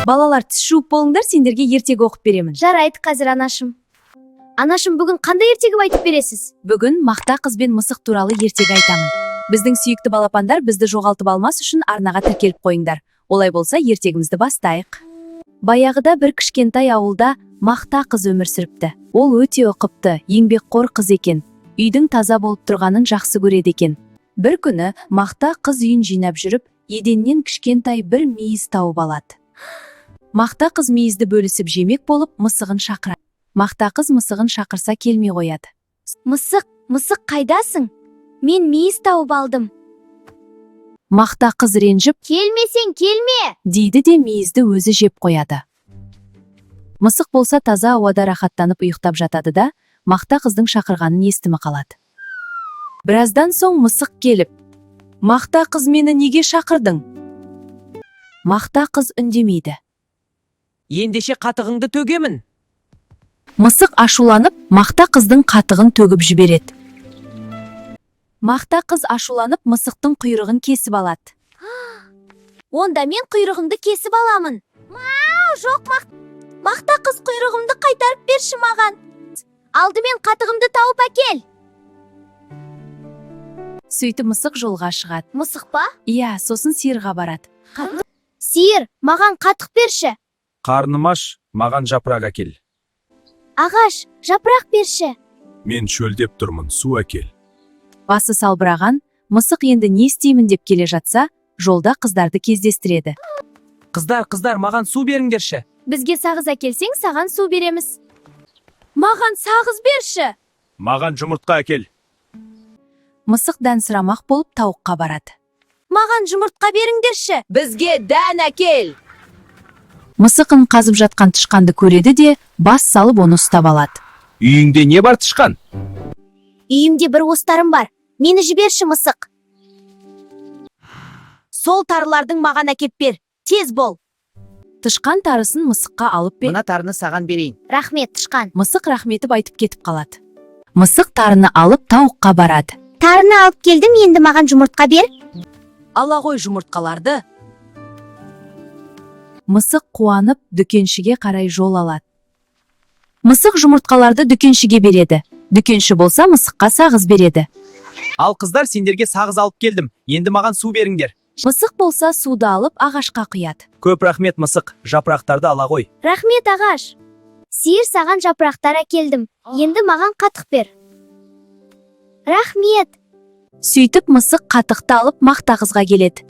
Балалар, тіс жуып болыңдар, сендерге ертегі оқып беремін. Жарайды, қазір, анашым. Анашым, бүгін қандай ертегі айтып бересіз? Бүгін Мақта қыз бен мысық туралы ертегі айтамын. Біздің сүйікті балапандар, бізді жоғалтып алмас үшін арнаға тіркеліп қойыңдар. Олай болса, ертегімізді бастайық. Баяғыда бір кішкентай ауылда Мақта қыз өмір сүріпті. Ол өте ұқыпты, еңбекқор қыз екен. Үйдің таза болып тұрғанын жақсы көреді екен. Бір күні Мақта қыз үйін жинап жүріп, еденнен кішкентай бір мейіз тауып алады. Мақта қыз мейізді бөлісіп жемек болып, мысығын шақырады. Мақта қыз мысығын шақырса, келмей қояды. Мысық, мысық, қайдасың? Мен мейіз тауып алдым. Мақта қыз ренжіп, Келмесең, келме! дейді де, мейізді өзі жеп қояды. Мысық болса, таза ауада рахаттанып ұйықтап жатады да, Мақта қыздың шақырғанын естімей қалады. Біраздан соң мысық келіп: «Мақта қыз, мені неге шақырдың?» Мақта қыз үндемейді. Ендеше қатығыңды төгемін. Мысық ашуланып, Мақта қыздың қатығын төгіп жібереді. Мақта қыз ашуланып, мысықтың құйрығын кесіп алады. Онда мен құйрығыңды кесіп аламын. Мау, жоқ, Мақта қыз, құйрығымды қайтарып берші маған. Алдымен қатығымды тауып әкел. Сөйтіп мысық жолға шығады. Мысық па? Иә, сосын сиырға барады. Сиыр, маған қатық берші. Қарным аш, маған жапырақ әкел. Ағаш, жапырақ берші. Мен шөлдеп тұрмын, су әкел. Басы салбыраған мысық енді не істеймін деп келе жатса, жолда қыздарды кездестіреді. Қыздар, қыздар, маған су беріңдерші. Бізге сағыз әкелсең, саған су береміз. Маған сағыз берші. Маған жұмыртқа әкел. Мысық дән сұрамақ болып, тауыққа барады. Маған жұмыртқа беріңдерші. Бізге дән әкел. Мысық ін қазып жатқан тышқанды көреді де, бас салып оны ұстап алады. Үйіңде не бар, тышқан? Үйімде бір уыс тарым бар. Мені жіберші, мысық. Сол тарылардың маған әкеп бер. Тез бол. Тышқан тарысын мысыққа алып бер. Мына тарыны саған берейін. Рахмет, тышқан. Мысық рахметіп айтып, кетіп қалады. Мысық тарыны алып, тауыққа барады. Тарыны алып келдім, енді маған жұмыртқа бер. Ала ғой жұмыртқаларды. Мысық қуанып, дүкеншіге қарай жол алады. Мысық жұмыртқаларды дүкеншіге береді. Дүкенші болса, мысыққа сағыз береді. Ал, қыздар, сендерге сағыз алып келдім. Енді маған су беріңдер. Мысық болса, суды алып, ағашқа құяды. Көп рахмет, мысық. Жапырақтарды ала ғой. Рахмет, ағаш. Сиыр, саған жапырақтар әкелдім. Енді маған қатық бер. Рахмет. Сөйтіп мысық қатықты алып, Мақта қызға келеді.